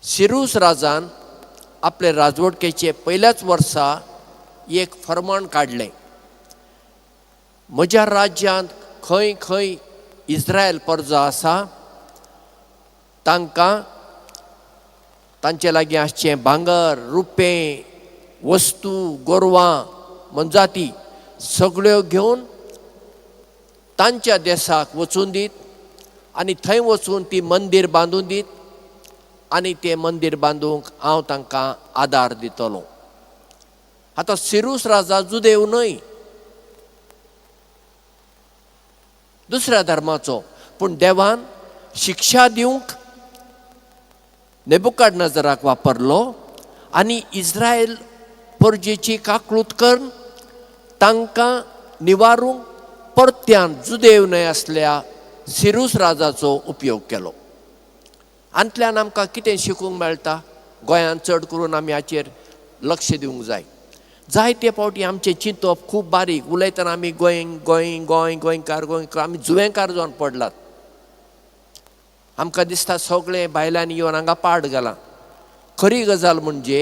सिरूस राजान आपले राजवटकेचे पयल्याच वर्सा एक फर्माण काडलें, म्हज्या राज्यांत खंय खंय इस्रायल परजा आसा तांकां तांचे लागीं आसचें भांगर, रुपें, वस्तू, गोरवां, मोनजाती सगळ्यो घेवन तांच्या देसाक वचून दीत आनी थंय वचून ती मंदीर बांदून दीत आनी तें मंदीर बांदूंक हांव तांकां आदार दितलो. आतां सिरूस राजा जुदेव न्हय, दुसऱ्या धर्माचो, पूण देवान शिक्षा दिवंक नेबुकाडनजराक वापरलो आनी इस्रायल परजेची काकळूत करून तांकां निवारूंक परत्यान जुदेव न्हय आसल्या सिरूस राजाचो उपयोग केलो. हातूंतल्यान आमकां कितें शिकूंक मेळटा? गोंयांत चड करून आमी हाचेर लक्ष दिवंक जाय. जायते फावटी आमचें चिंतप खूब बारीक, उलयतना आमी गोंय गोंय गोंय गोंयकार गोंयकार, आमी जुवेंकार जावन पडलात. आमकां दिसता सगळें भायल्यान येवन हांगा पाड घालां. खरी गजाल म्हणजे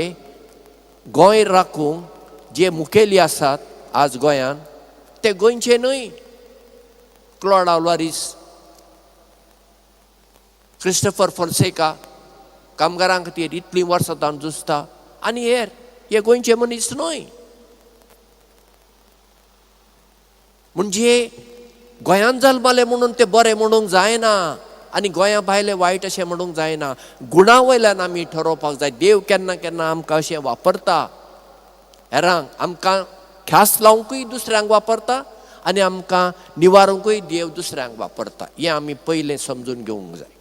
गोंय राखूंक जे मुखेली आसात आज गोंयांत ते गोंयचे न्हय. क्लॉड आल्वारीस, क्रिस्टफर फोन्सेका कामगारां खातीर इतलीं वर्सां ताण झुजता आनी हेर हे गोंयचे मनीस न्हय. म्हणजे गोंयांत जल्मले म्हणून ते बरे म्हणूंक जायना आनी गोंया भायले वायट अशें म्हणूंक जायना. गुणा वयल्यान आमी ठरोवपाक जाय. देव केन्ना केन्ना आमकां अशें वापरता, हेरांक आमकां ख्यास लावंकूय दुसऱ्यांक वापरता आनी आमकां निवारूंकूय देव दुसऱ्यांक वापरता. हें आमी पयलें समजून घेवंक जाय.